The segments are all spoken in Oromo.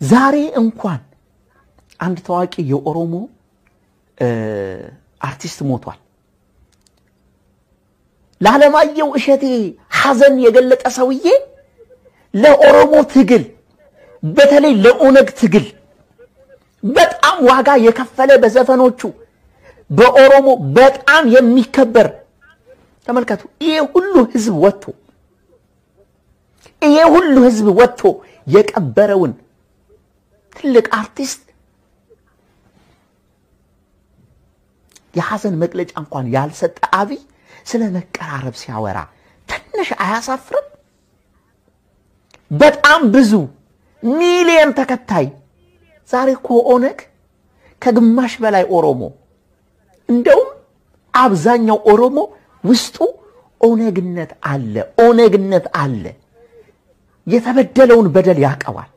ዛሬ እንኳን አንድ ታዋቂ የኦሮሞ አርቲስት ሞቷል። ለዓለማየሁ እሸቴ ሐዘን የገለጠ ሰውዬ ለኦሮሞ ትግል፣ በተለይ ለኦነግ ትግል በጣም ዋጋ የከፈለ፣ በዘፈኖቹ በኦሮሞ በጣም የሚከበር፣ ተመልከቱ። ይሄ ሁሉ ህዝብ ወጥቶ፣ ይሄ ሁሉ ህዝብ ወጥቶ የቀበረውን ትልቅ አርቲስት የሐዘን መግለጫ እንኳን ያልሰጠ አብይ ስለ መቀራረብ ሲያወራ ትንሽ አያሳፍርም? በጣም ብዙ ሚሊየን ተከታይ፣ ዛሬ እኮ ኦነግ ከግማሽ በላይ ኦሮሞ፣ እንደውም አብዛኛው ኦሮሞ ውስጡ ኦነግነት አለ፣ ኦነግነት አለ። የተበደለውን በደል ያቀዋል።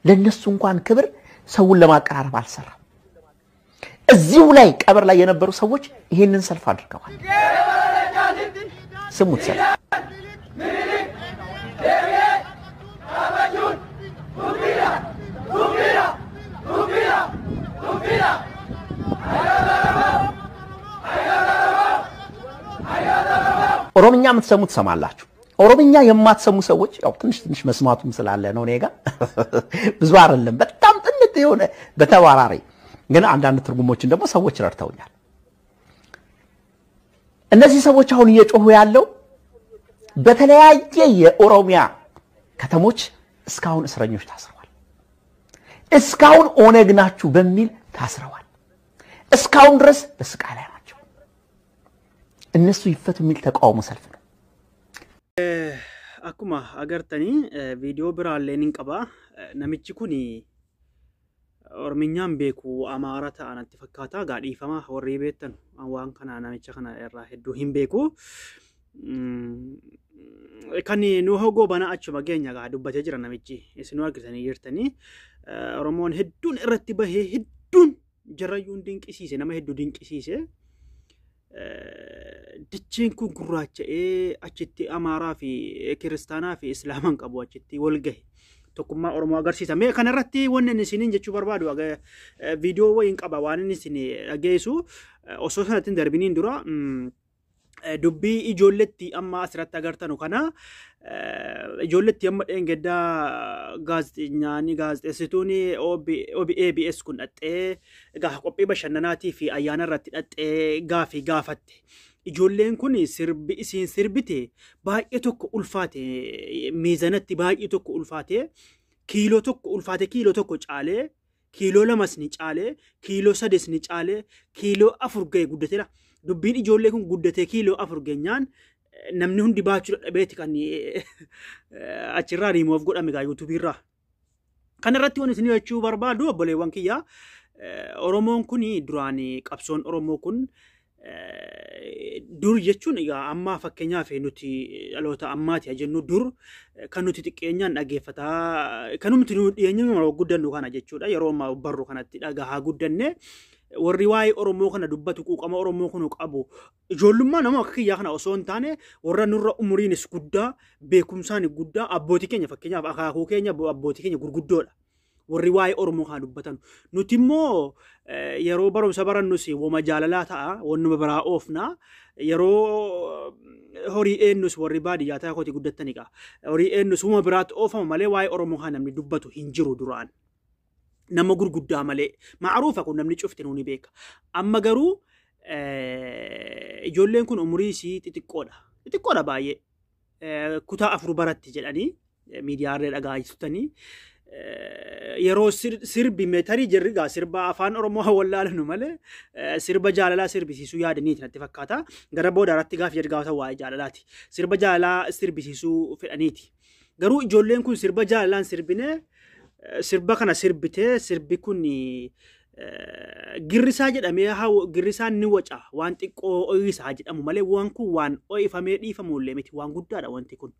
ለነሱ እንኳን ክብር ሰውን ለማቀራረብ አልሰራም። እዚሁ ላይ ቀብር ላይ የነበሩ ሰዎች ይህንን ሰልፍ አድርገዋል። ስሙት ሰልፍ። ኦሮምኛ የምትሰሙ ትሰማላችሁ። ኦሮምኛ የማትሰሙ ሰዎች ያው ትንሽ ትንሽ መስማቱም ስላለ ነው፣ እኔ ጋር ብዙ አይደለም፣ በጣም ጥንት የሆነ በተባራሪ ግን አንዳንድ ትርጉሞችን ደግሞ ሰዎች ረድተውኛል። እነዚህ ሰዎች አሁን እየጮሁ ያለው በተለያየ የኦሮሚያ ከተሞች እስካሁን እስረኞች ታስረዋል። እስካሁን ኦነግ ናችሁ በሚል ታስረዋል። እስካሁን ድረስ በስቃይ ላይ ናቸው። እነሱ ይፈቱ የሚል ተቃውሞ ሰልፍ ነው። Akkuma agartanii viidiyoo biraallee nin qaba. Namichi kun Oromiyaan beeku, Amaara ta'a natti fakkaata. Gaa dhiifama warri beektan, waan kana namicha kana irraa hedduu hin beeku. Kan nu hogoo bana achuma geenya gaa dubbatee jira namichi. Isinuu argitanii jirtanii. Oromoon hedduun irratti bahee, hedduun jarrayyuun dinqisiise, nama hedduu dinqisiise. Dacheen kun gurraacha'ee achitti Amaaraa fi Kiristaanaa fi Islaamaan qabu achitti wal gahe. Tokkummaa Oromoo agarsiisa. Mee kanarratti wanni inni isiniin jechuu barbaadu, viidiyoo wayiin qaba waan inni isin dhageessu, osoo sanatti hin darbiniin dura dubbii ijoolletti amma asirratti agartanu kana, ijoolletti amma dheengaddaa gaazexeessaan gaazexeessituun OBS kun dhaxxee egaa qophii bashannanaatii fi ayyaana irratti dhaxxee gaafii gaafatte. Ijoolleen kun sirbi isiin sirbite baay'ee tokko ulfaate, miizanatti baay'ee tokko ulfaate, kiiloo tokko ulfaate, kiiloo tokko caalee, kiiloo lamas ni caalee, kiiloo sades ni caalee, kiiloo 4 ga'e guddateera. Dubbiin ijoollee kun guddatee kiiloo 4 geenyaan namni hundi baachuu dadhabeeti kan achirraa riimoof godhame gaa yuutuubiirraa. Kanarratti waan isin jechuu barbaadu, obboleewwan kiyyaa, Oromoon kun duraan, qabsoon Oromoo kun dur jechuun egaa ammaa fakkeenyaaf nuti dhaloota ammaati jennu, dur kan nuti xiqqeenyaan dhaggeeffataa kan nuti dhiyeenya guddannu kana jechuudha, yeroo ammaa barru kanatti dhagahaa guddanne, warri waa'ee Oromoo kana dubbatu, quuqama Oromoo kun qabu, ijoollummaa nama akka kiyyaa kana osoo hin taane, warra nurra umuriinis guddaa, beekumsaan guddaa, abbootii keenya, fakkeenyaaf akaakuu keenya, abbootii keenya gurguddoodha. Warri waa'ee Oromoo kana dubbatan. Nuti immoo yeroo barumsa barannus wama jaalalaa ta'a, wannuma biraa oofna. Yeroo horii eenyus warri baadiyyaa ta'e kooti guddataniidha. Horii eenyus wama biraatti oofama malee waa'ee Oromoo kana namni dubbatu hin jiru duraan. Nama gurguddaa malee. Ma'aruufa kun namni cufti ni beeka. Amma garuu ijoolleen kun umurii isii xixiqqoodha. Xixiqqoodha baay'ee. Kutaa 4 baratti jedhanii miidiyaarree dhagaa jirtanii. Yeroo sirbi tarii jirri gaa sirba afaan Oromoo wallaalanu malee sirba jaalalaa sirbisiisuu yaadaniiti natti fakkaata. Gara booda irratti gaafa jedhu gaafatan waa'ee jaalalaati. Sirba jaalalaa sirbisiisuu fedhaniiti. Garuu ijoolleen kun sirba jaalalaan sirbine, sirba kana sirbitee, sirbi kun girrisaa jedhamee, girrisaan ni waca, waan xiqqoo ho'isaa jedhamu malee waan kun waan ho'ifamee dhiifamu illee miti, waan guddaadha wanti kun.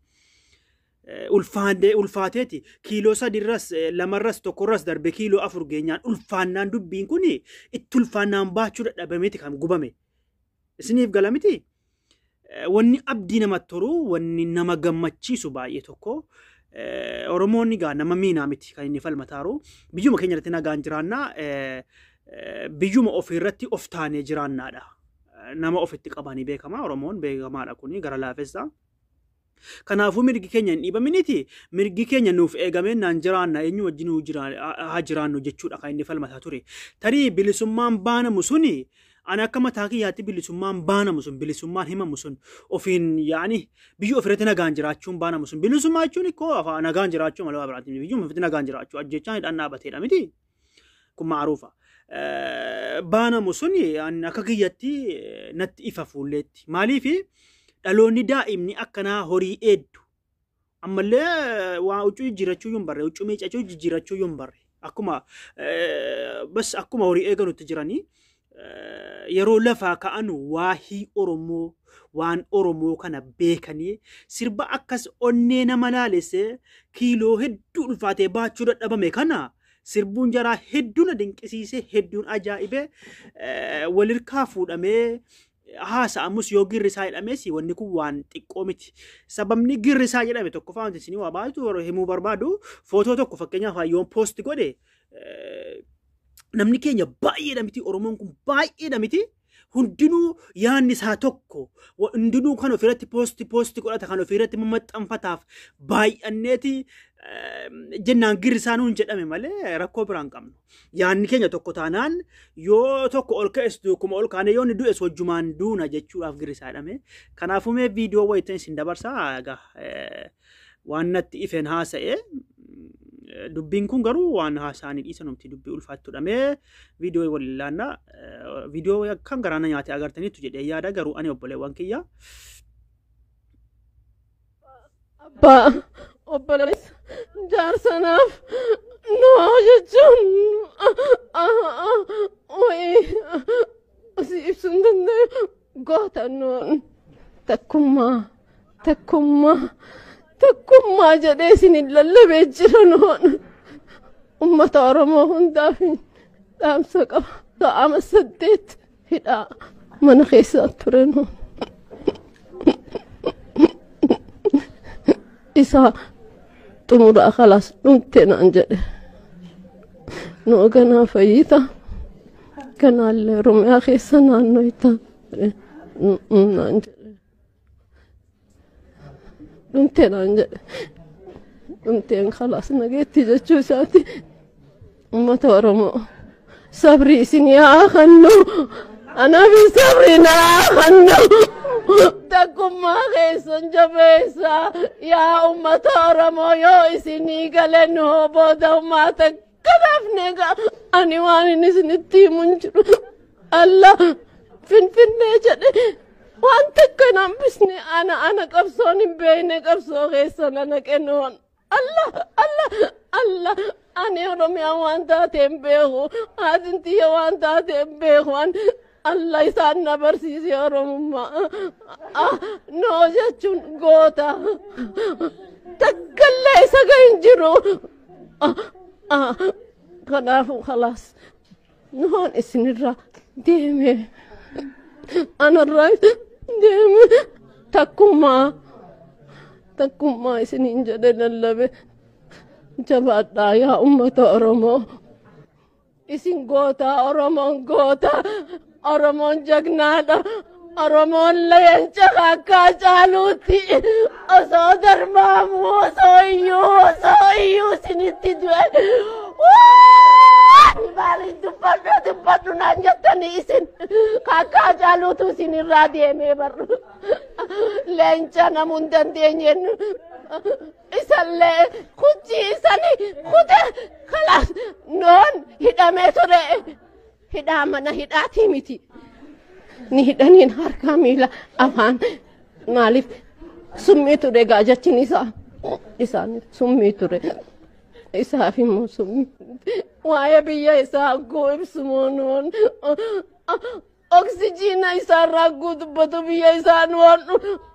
Ulfaateeti kiiloo 3rras 2rras 1rras darbe kiiloo 4 geenyaan ulfaannaan dubbiin kun itti ulfaannaan baachuu dadhabameeti kan gubame. Isiniif gala miti? Wanni abdii namatti toru, wanni nama gammachiisu baay'ee tokko, Oromoonni gaa nama miinaa miti kan inni falmataaru. Biyyuma keenya irratti nagaan jiraannaa, biyyuma ofiirratti of taanee jiraannaadha. Nama ofitti qabanii beekama. Oromoon beekamaadha kuni gara laafessa. Kanaafuu mirgi keenya hin dhiibaminiti, mirgi keenya nuuf eegamee naan jiraanna, eenyu wajjin haa jiraannu jechuudha kan inni falmataa ture. Tarii bilisummaan baanamu suni, ani akka mataa kiyyaatti, bilisummaan baanamu sun, bilisummaan himamu sun, ofiin yaani biyya ofirratti nagaan jiraachuun baanamu sun, bilisummaa jechuun ikkoo nagaan jiraachuu malee waa biraati. Biyyuma ofitti nagaan jiraachuu ajjechaan hidhaan dhaabateedha miti. Kun ma'aruufa. Baanamu suni akka kiyyatti natti ifa fuulleetti. Maaliifi dhaloonni daa'imni akkanaa horii eeddu ammallee waa huccuu jijjiirachuu hin barre, huccuu miicachuu jijjiirachuu hin barre, akkuma bas akkuma horii eeganutti jiranii yeroo lafaa ka'an waahii Oromoo, waan Oromoo kana beekanii sirba akkas onnee nama laalessee kiiloo hedduu ulfaatee baachuu dadhabame kana sirbuun jaraa hedduu na dinqisiisee, hedduun ajaa'ibee. Walirkaa fuudhamee haasa'amus yoo girrisaa jedhames wanni kun waan xiqqoo miti. Sababni girrisaa jedhame tokkoffaa wanti isinii waa baatu himuu barbaadu, footoo tokko fakkeenyaaf yoon post godhe, namni keenya baay'eedha miti, Oromoon kun baay'eedha miti. Hundinuu yaadni isaa tokko, hundinuu kan ofirratti post godhata, kan ofirratti maxxanfataaf baay'anneeti jennaan girrisaa nuun jedhame malee rakkoo biraan qabnu. Yaadni keenya tokko taanaan yoo tokko ol ka'es duukuma ol kaane, yoo inni du'es wajjumaan duuna jechuudhaaf girrisaa jedhame. Kanaafuu mee viidiyoo wayitan isin dabarsaa. Egaa waan natti ifeen haasa'e. Dubbiin kun garuu waan haasa'anii dhiisanumti, dubbii ulfaattuudha. Mee viidiyoo waliin ilaallaa. Viidiyoo akkam garaana nyaate agartaniitu jedhee yaada garuu ani, obboleewwan kiyya. Abbaa, obboleessa, jaarsanaaf noo jechuun wayii si ibsuu hin danda'u. Goota noon takkummaa, takkummaa, takkummaa jedhee isin lallabee jira. Noon ummata Oromoo hundaaf dhaamsa qaba. Ta'ama 8 hidhaa mana keessaa ture noon. Isaa xumuraa khalaas dhumte naan jedhe. Noo ganaa fayyita, ganaallee Oromiyaa keessa naannoyta naan jedhe. Dhumte naan jedhe. Dhumteen khalaas nageetti jechuu isaati. Ummata Oromoo, sabrii isin yaa kennu. Anaaf sabrii naa kennu. Takkummaa keessan jabeessa yaa ummata Oromoo. Yoo isinii gale nuu booda ummata kanaaf neega. Ani waan inni isinitti himu hin jiru. Allah Finfinnee jedhe waan takka hin hambisne. Ana qabsoon hin beekne, qabsoo keessan ana kennuun. Allah, Allah, Allah, ani Oromiyaa waan taate hin beeku, haatin tiyya waan taate hin beeku. Allah isaan na barsiise Oromummaa. Noo jechuun goota. Takkallee isa hin jiru. Kanaafuu khalaas noon isinirraa deeme. Anarraa deeme. Takkummaa, takkummaa isiniin jedhe lallabe. Jabaadhaa yaa ummata Oromoo. Isin goota, Oromoon goota. Oromoon jagnaadha. Oromoon leenca akka caaluutti osoo darbaamu, osoo iyyuu, osoo iyyuu isinitti du'e. Maaliif dubbadhu dubbadhu naan jettanii? Isin akka caaluutu isinirraa deemee barru. Leenca namuu hin dandeenyeen isallee kuchii isani kute kalaas. Noon hidhamee ture. Hidhaa mana hidhaatii miti. Ni hidhaniin harkaa, miila, afaan. Maaliif summii ture gaa jechin isaa. Isaan summii ture. Isaaf immoo summii. Waa'ee biyya isaa guu ibsu nuun. Oksijiina isaarraa guu dubbatu biyya isaa nuun.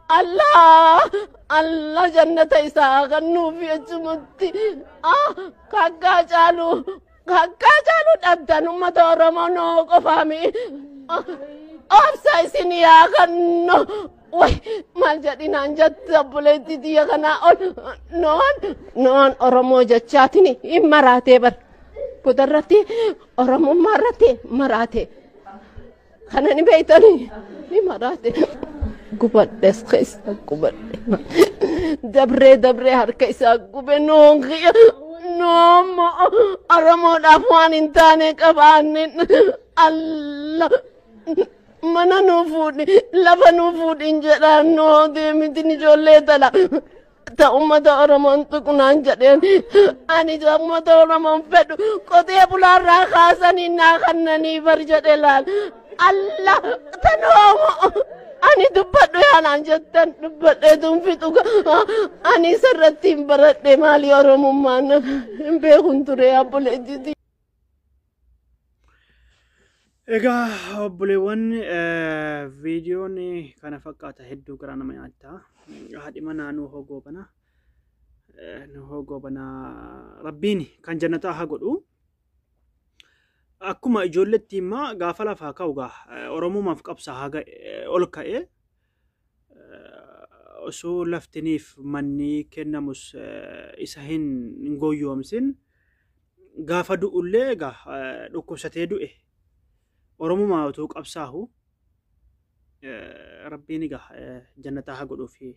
Allah, Allah, jannata isaa kan nuuf jechumatti. Kakkaa caalu, kakkaa caalu dhabdan ummata Oromoo noo qofaami. Obsa isin yaa kennu. Way maal jedhinaan jette obboleettii tiyya kanaa ol noon noon Oromoo jechaatiin hin maraatee bar. Bodarratti Oromummaa irratti maraate. Kana ni beektanii ni maraate. Gubadhes keessa gubadhe. Dabree dabree harka isaa gube noon kiyya. Noommo Oromoodhaaf waan hin taane qabaanne Allah. Mana nuu fuudhi lafa nuu fuudhin jedhaan noo deemitin ijoollee tala. Ta uummata Oromoon tuqnaan jedheen ani uummata Oromoon fedhu qotee bulaarraa kaasanii naa kannanii bar jedhe laal. Allah tanoomo ani dubbadhu yaanaan jettan dubbadheetuun fixu ani isarratti hin baradhe maali Oromummaan hin beekun ture obboleettii. Egaa obboleewwan, viidiyoon kana fakkaata, hedduu garaa nama nyaata. Haadhi manaa Nuhoo Goobana. Nuhoo Goobana Rabbiin kan jannataa haa godhu. Akkuma ijoolletti immoo gaafa lafaa ka'u gaa Oromumaaf qabsaa haga ol ka'e osoo laftiniif manni kennamus isa hin goyyoomsin gaafa du'ullee egaa dhukkubsatee du'e. Oromumaa utuu qabsaahu Rabbiin egaa jannataa haa godhuu fi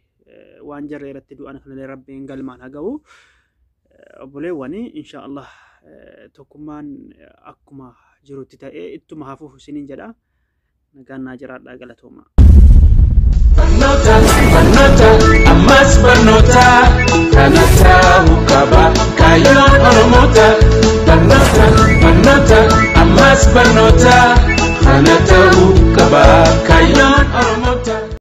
waan jarree irratti du'an kanallee Rabbiin galmaan haa ga'u. Obboleewwan, insha Allah tokkummaan akkuma jirutti ta'ee ittuma hafuuf isiniin jedha. Nagaan naa jiraadhaa, galatooma. Barnoota, barnoota, ammas barnoota, kana ta'uu qaba kaayyoon Oromoota. Barnoota, barnoota, ammas barnoota, kana ta'uu qaba kaayyoon Oromoota.